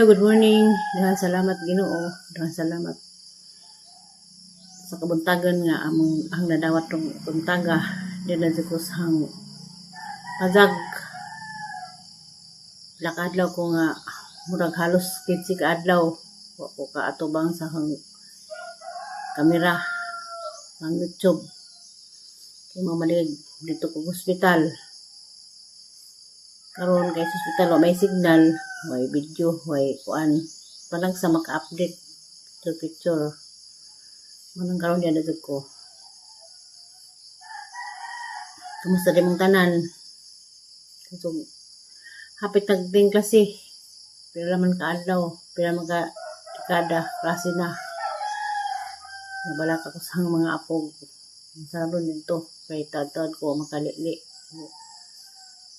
Hello, good morning. Daghang salamat, Ginoo. Daghang salamat sa kabuntagan nga among ang nadawat tong buntaga. Di na jud ko sa pazag. Pila ka adlaw ko nga murag halos 15 ka adlaw wa ko kaatubang sa akong kamera ang YouTube. Kay mamalig dito ko ospital. Karon kay sa ospital wa may signal, way video, way kuan. Palang sa maka-update to picture. Manang karon diyan na jud ko. Kumusta di mong tanan? So, hapit nagding klase. Pila man ka adlaw, pila man ka dekada, klase na. Nabalaka ko sa mga apog. Ang sarap dito. Kay taad-taad ko makalili.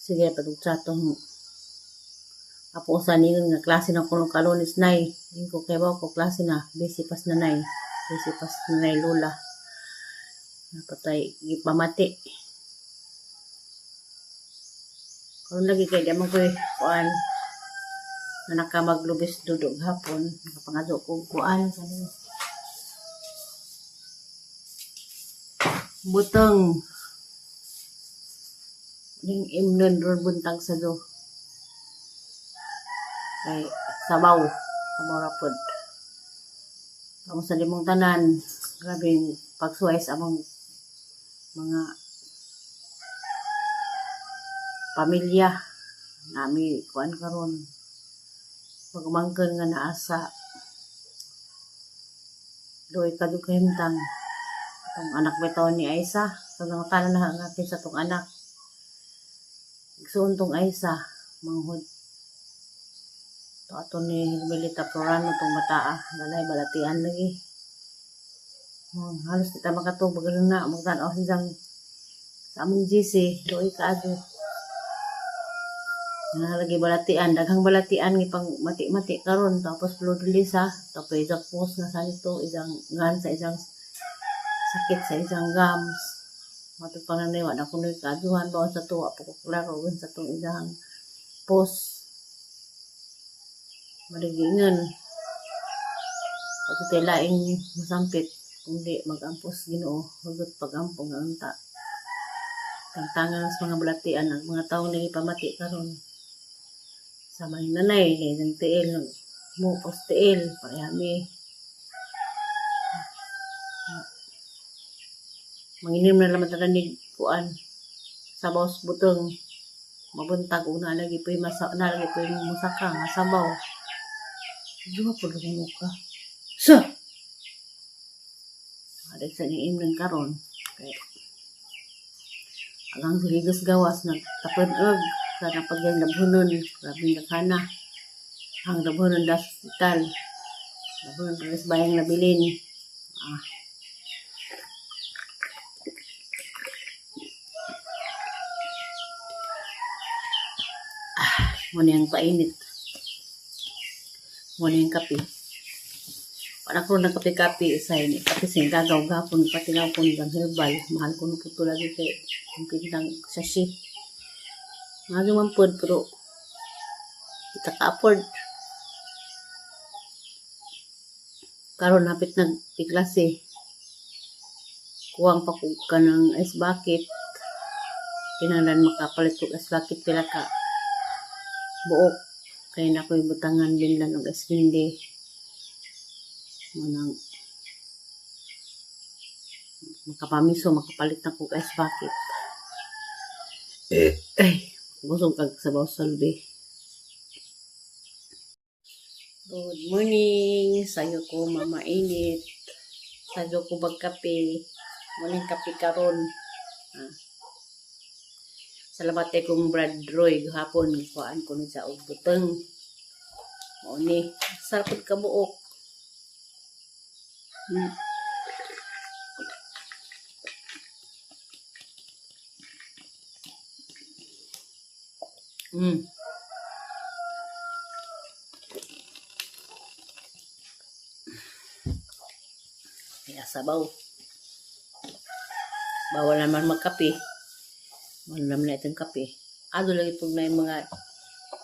Sige, patug sa atong apo sa ningon nga klase na kuno kalunes nay. Ingko kay ba ko klase na, busy pas na nay. Busy pas na nay lola. Napatay gipamati. Karon lagi kay di man koy kuan na nakamaglubis dudog hapon, nakapangadto ko kuan sa butang ning imnon ron buntag sa do. Kay sabaw, sabaw ra pod. Kamo sa limong tanan, grabeng pagsuway sa among mga pamilya nami kuan karon pagumangkon nga naa sa doy kadug kahimtang atong anak bitaw ni Aisa. So nangutana na nga kinsa tong anak, igsuon tong Aisa manghud to ato ni Milita Florano tong bataa nanay balatian lagi. Halos di ta makatubag na magtan-aw siyang sa among GC doy kaadto. Lagi balatian, daghang balatian gipang mati-mati karon, tapos Flor de Lisa, tapos isang post nga sa nito, isang ngan sa isang sakit sa isang gums. Matod pa nanay, wa na kunoy kaaduhan bawon sa tuwa pa ko klaro sa tong isang post. Maligingan. Pag laing masampit, kundi magampos Ginoo, hugot pag-ampo nga unta. Tangtangan sa mga balatian ang mga taong nagipamati karon. Sa mga nanay, ng tiil, mupos tiil, parehami. Manginim na naman talaga kuan sabaw sa butong mabuntag ug nalagi po yung masa nalagi po yung musaka nga sabaw. Hindi ba po ka? Sa! Adag sa ni imnon karon. Kay agang siligos gawas nagtapon og sa napagyan labhunon, grabing daghana. Ang labhunon das hospital. Labhunon das bayang nabilin. Ah. Ah, mo niyang painit. Mo niyang kape. Para ko ng kape-kape sa ini. Kape sing gagaw gapon pati nga po ng herbal. Mahal ko po ito lagi kay ang pindang sachet. Nga man pod pero kita ka-afford. Karon hapit nag klase. Kuwang pa ko ka ng ice bucket. Kinahanglan makapalit og ice bucket pila ka buok. Kaya na ko'y butangan din lang og ice candy. Manang makapamiso, makapalit na kog ice bucket. Ay, busog kag sabaw solbe. Good morning. Sayo ko mama init. Sayo ko magkape. Muling kape karon. Ah. Salamat kay kong Brad Roy gahapon kuan ko ni sa og buteng. Mao ni sarap pud kabuok. Kaya sabaw. Bawal naman magkape. Wala naman na itong kape. Ado lagi pag na yung mga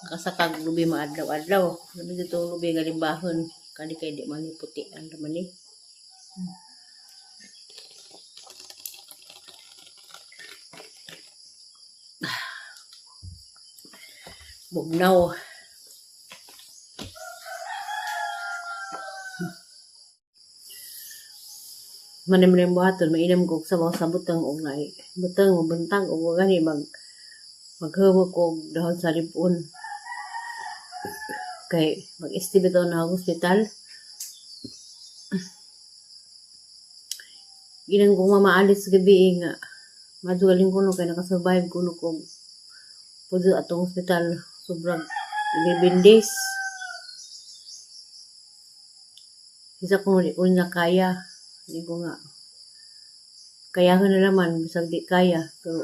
Kasakag lubi maadlaw-adlaw. Labi dito lubi nga limbahon. Kani kay di man ni puti ang naman ni. Bugnaw. Manim buhaton mainam ko og sabaw sa butang og naay butang mabuntag og wa gani maghumok og dahon sa lipon. Kay mag-este bitaw na og ospital. Ginang kong mama Alice gabi eh, nga madugaling kuno kay nakasurvive kuno kog pudo atong ospital sobrang 11 days. Isa ko di ko niya kaya. Hindi ko nga kayahan na naman bisag di kaya pero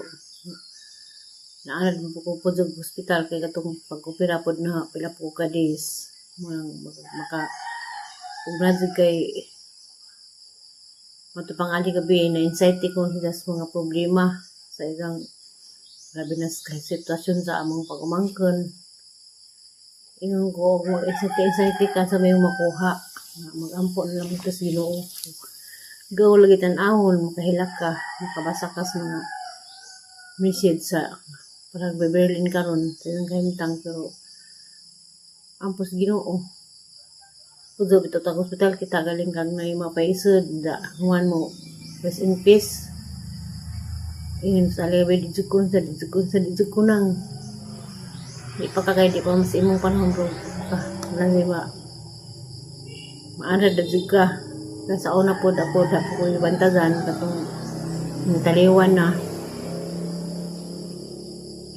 naanad mo ko po sa ospital kay katong pag-opera pod na pila po ka days murang maka ug na jud kay matupang ali gabi na anxiety ko sila sa mga problema sa ilang labi na sa sitwasyon sa among pag-umangkon. Ingon ko og mag-anxiety anxiety ka sa may makuha nga mag-ampo na lang sa Ginoo. Gaw lagi tan-awon makahilak ka, makabasa ka sa mga message sa parang Berlin karon sa ilang kahimtang pero ampos Ginoo. Pudo bitaw tag ospital kita galing kag nay mapaisod da human mo rest in peace. Ingon sa level di jud ko sa di jud ko sa di jud ko nang di pa ka kay di pa mas imong panahon bro ka lang ba maanad na jud ka. Nasa una pod ako da po ko bantagan katong taliwan na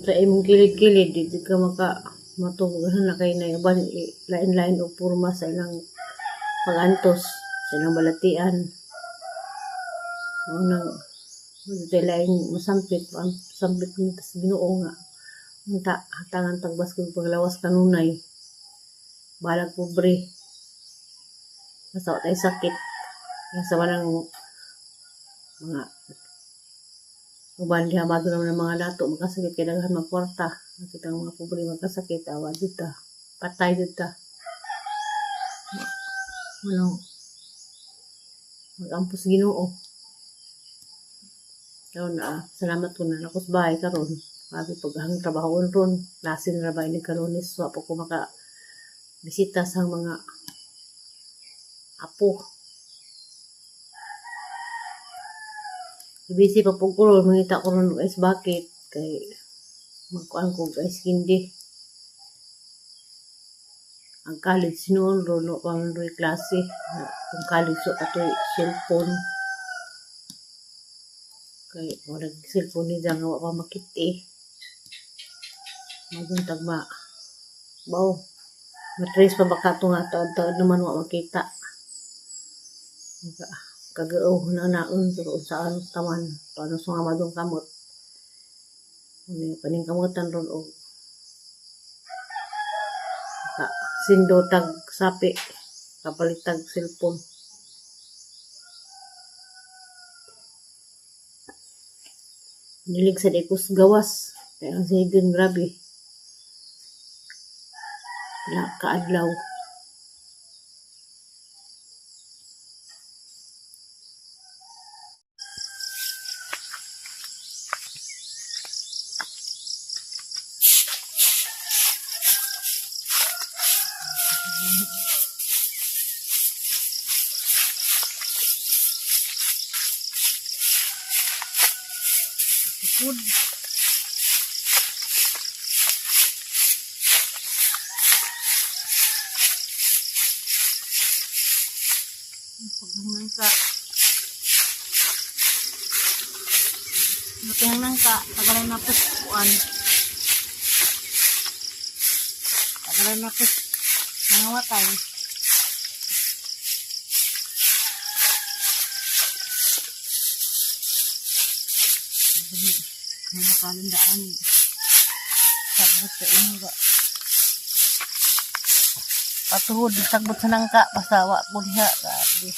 sa imong kilid-kilid di jud ka maka matug na kay na uban lain-lain og porma sa ilang pag-antos sa ilang balatian. Mao nang wala laing masampit sampit ni tas Ginoo nga unta hatangan tagbas kog paglawas kanunay balag pobre basta wa tay sakit sa walang mga uban diha bago naman ang mga dato magkasakit kay daghan man kwarta. Kita ang mga pobre magkasakit awa jud ta patay jud ta. Ano mag-ampos Ginoo. Karon salamat ko na ako sa bahay karon. Grabe paghang trabahoon ron. Klase na ba ini karonis wa pa ko maka bisita sa mga apo. Busy pa po ko ron, mangita ko ron og ice bucket kay magkuan ko og ice candy. Ang college noon ron wa pa man ro'y klase. Kung college wa pa to'y cellphone. Kay murag cellphone ni nga wa pa makit-i. Maguntag ma baw matrace pa ba ka to nga taod-taod naman wa makita. Kagao na naon pero unsaon taman paano sa nga madong kamot. Ano paningkamutan ron og ka sindo tag sapi kapalitag cellphone. Nilig sa di ko sa gawas. Kaya ang sigon grabe. Wala kaadlaw. Food. Paghang nangka. Lutihang nangka. Tagalan na po kuan. Tagalan na po mga watay. Mga kalandaan. Sagbot sa inyo ba? Patuhod, sagbot sa nangka. Basta wa po diha. Grabe.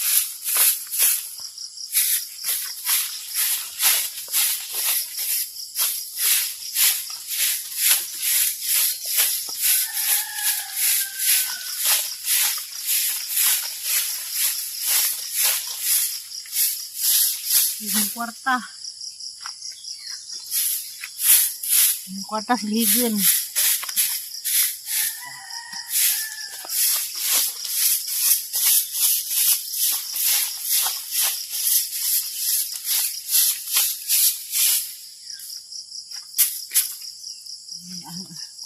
Yung kwarta. Yung kwarta silhigin.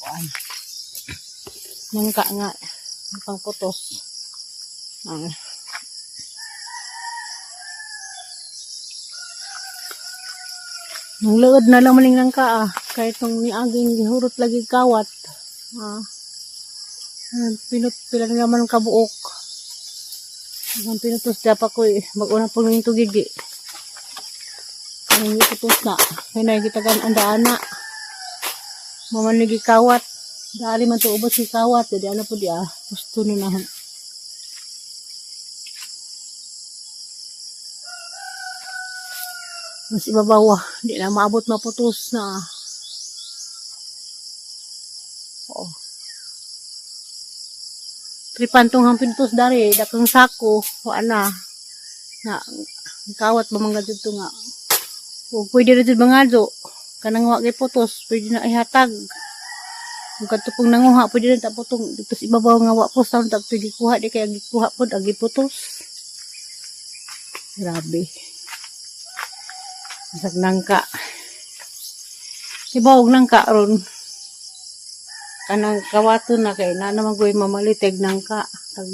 Kuan. Nangka nga. Pang putos. Ah. Nang na lang maning nangka ah. Kahit nung niaging gihurot lagi kawat. Ah. Ah, pinut pila na naman ang kabuok. Ang pinutos dapat ko eh. Mag-una po ng tugigi. Ang putos na. Kaya nakikitagan ang daan na. Mamanigi kawat. Dali man to ubos si kawat. Jadi ano po di ah. Gusto na na. Mas ibabaw ah. Di na maabot maputos na. Oo. Tripantong ang pinutos dari. Dakang sako. Wala na. Na, ang kawat ba mga dito nga. O, pwede rin mga do. Kanang wa kay putos. Pwede na ihatag. Kung kadto pong nanguha, pwede rin tapotong dito sa ibabaw nga wa po sa tag pwede kuha di kay gikuha pod agi putos. Grabe. Bisag nangka. Ibaw og nangka ron. Kanang kawaton na kay na naman ko'y mamaliteg nangka. Tag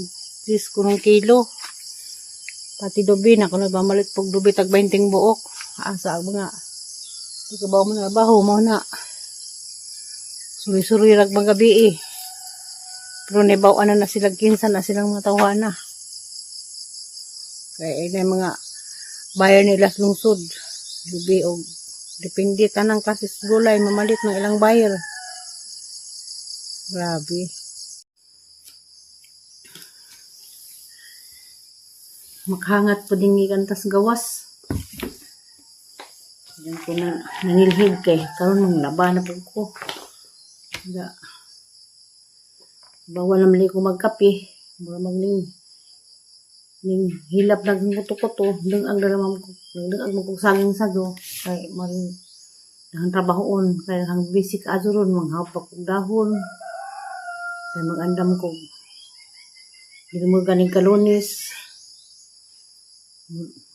10 kunong kilo. Pati dobi na kuno mamalit pog dobi tag 20 buok. Asa ang mga di ko ba mo na baho mo na. Suri-suri rag mga gabi eh. Pero nibaw na na sila kinsa na silang mga tawhana. Kaya ina mga bayan nila sa lungsod. Lubi og depende tanang klase sa gulay mamalit ng ilang buyer. Grabe. Makahangat po din gikantas gawas. Diyan ko na nanilhig kay karon mang laba na po ko. Ga. Bawal naman ko magkape. Mura magning ning hilap nag kuto-kuto deng ang dalaman ko deng ang magkong saging sago kay man ang trabahoon kay ang busy ka adto ron manghapag kog dahon kay magandam ko dili mo ganing kalunes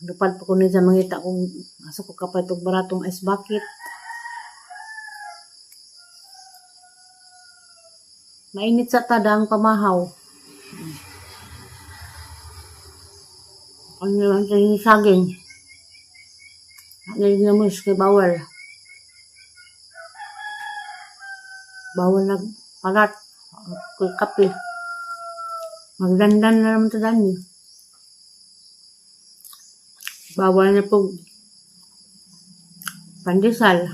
lupad pa ko ni sa mangita kung asa ko kapay tog baratong ice bucket. Mainit sa tadang pamahaw. Ano naman sa yung saging? Ano yung naman kay bawal. Bawal nag palat. Kay kape. Magdandan na naman ito dani. Bawal na po pandesal.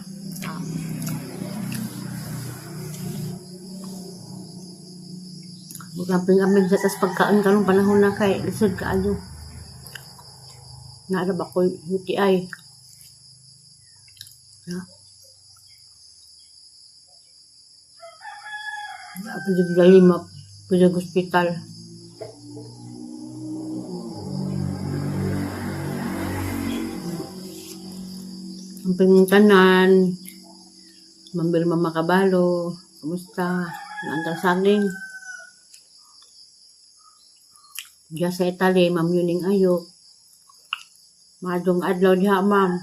Magamping-amping sa tas pagkaon karong panahon na kay lisod kaayo. Naa ra ba ko'y UTI. Ha? Ako jud dali ma hospital. Amping tanan. Mambel Mama Kabalo. Kumusta? Naantang saging. Diya sa Italy, Ma'am Yuning Ayok. Maadong adlaw diha, ma'am.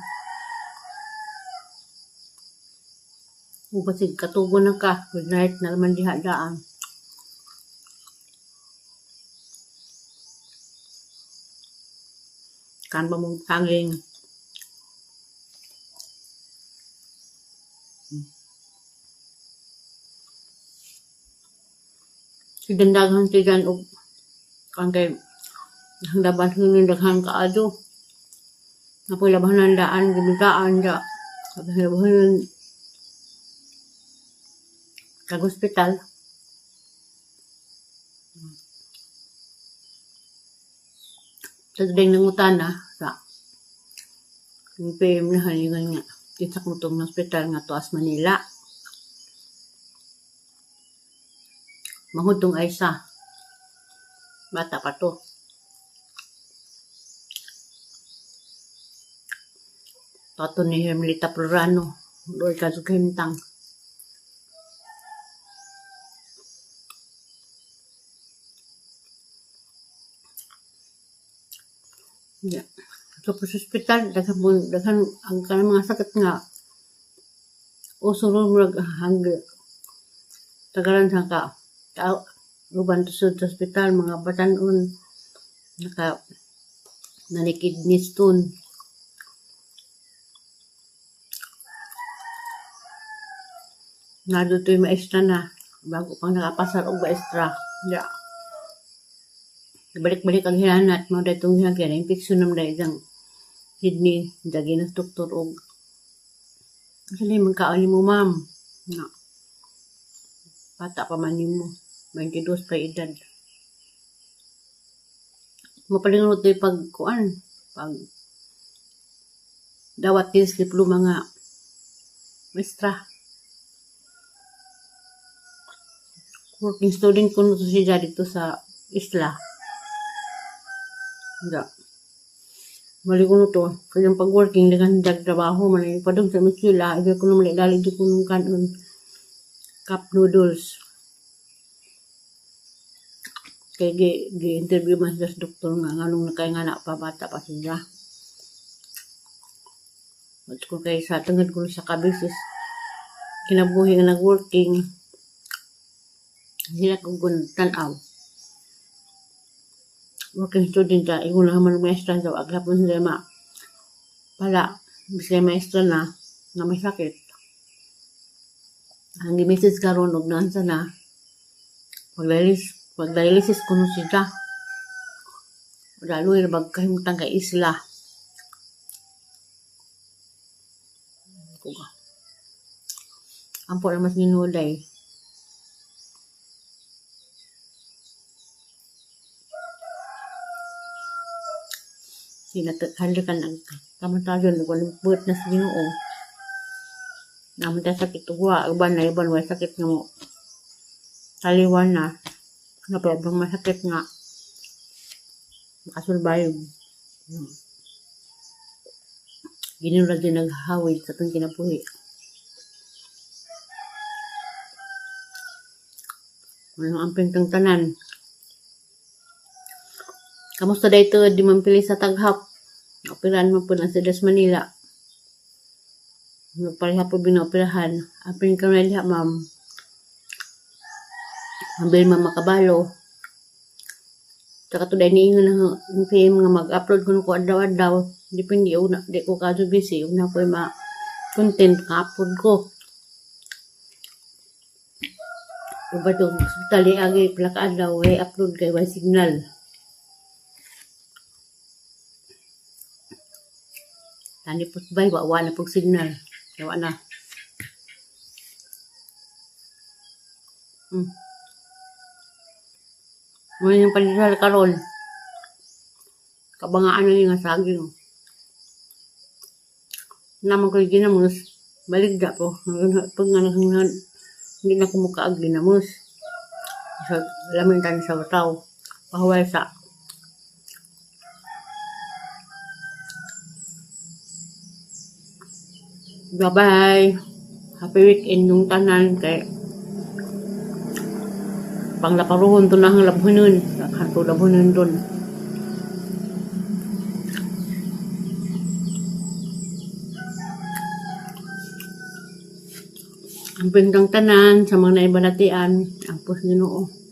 O basig katugo na ka. Good night na naman diha daan. Kan ba mong saging? Si dandaghan tigan og kan kay ang laban ng daghan kaadyo. Napoy labanan daan gibidaan da. Labanan kag hospital. Sa ding nangutana sa yung PM na halingan nga kinsa ko tong hospital nga tuas Manila. Mahud tong Aisa. Bata pa to. Tato ni Hermelita Florano. Doy ka sa kahimtang. Yeah. So, sa ospital, daghan, daghan ang kanang mga sakit nga uso ron murag hang tagalan sa ka ka uban to sa ospital mga batan-on naka na kidney stone. Na dito'y maestra na bago pang nakapasar og maestra. Yeah. Balik-balik ang hilanat mo dahil itong hinagyan na infection naman dahil isang kidney dagi ng doktor og kasi magkaon mo, ma'am, nga bata pa man nimo, 22 pa edad mapalingon ito pag kuan pag dawat din sa diploma nga maestra. Working student ko siya dito sa isla. Nga. Mali ko to. Kaya pag-working, dagan trabaho, man pa doon sa Mitsula, iba ko naman dali di ko nung kanon cup noodles. Kaya gi-interview man siya sa doktor nga, nganong nakay nga na pa, bata pa siya. At kung kay sa tungod ko sa kabisis, kinabuhi nga nag-working, sila kong tanaw. Working student ka, ingon lang man maestra sa aglapon sila ma pala, bisay maestra na, na may sakit. Ang message karon og naansa na, pag-dialysis kuno siya. Daloy ra bag kahimtang kay isla. Ampo na mas ginuday. Sinatahalikan ang kamatayon, walang buhat na sa Ginoo. Naman tayo sakit uwa, uban na iban, wala sakit nga mo. Taliwan na, nga pero bang masakit nga, makasurvive. Ginoo ra din naghawid sa itong kinabuhi. Walang amping kang tanan. Kamusta dito di man pili sa taghap? Operahan mo po na sa Das Manila. Pareha po binooperahan. Amping ka na diha, ma'am. Ambil man makabalo. Tsaka to dahil niingon na yung PM nga mag-upload ko ko adlaw-adlaw. Depende, una, di ko kaso busy. Una ko yung ma-content ka-upload ko. Uba to, hospital di agi pala ka adlaw, way upload kay way signal. Tani po bay, wa na pog signal. Wa na. Mo yung pandesal karon. Kabangaan na nga saging. Naman ko ginamos, baligda po. Pag nga hindi na kumukaag ginamos. Sa lamin tayo sa tao. Pahuway sa. Bye-bye. Happy weekend yung tanan kay panglaparuhon to na ang labhunon. Kanto labhunon dun. Ang pinggang tanan sa mga naibalatian, ang pos Ginoo.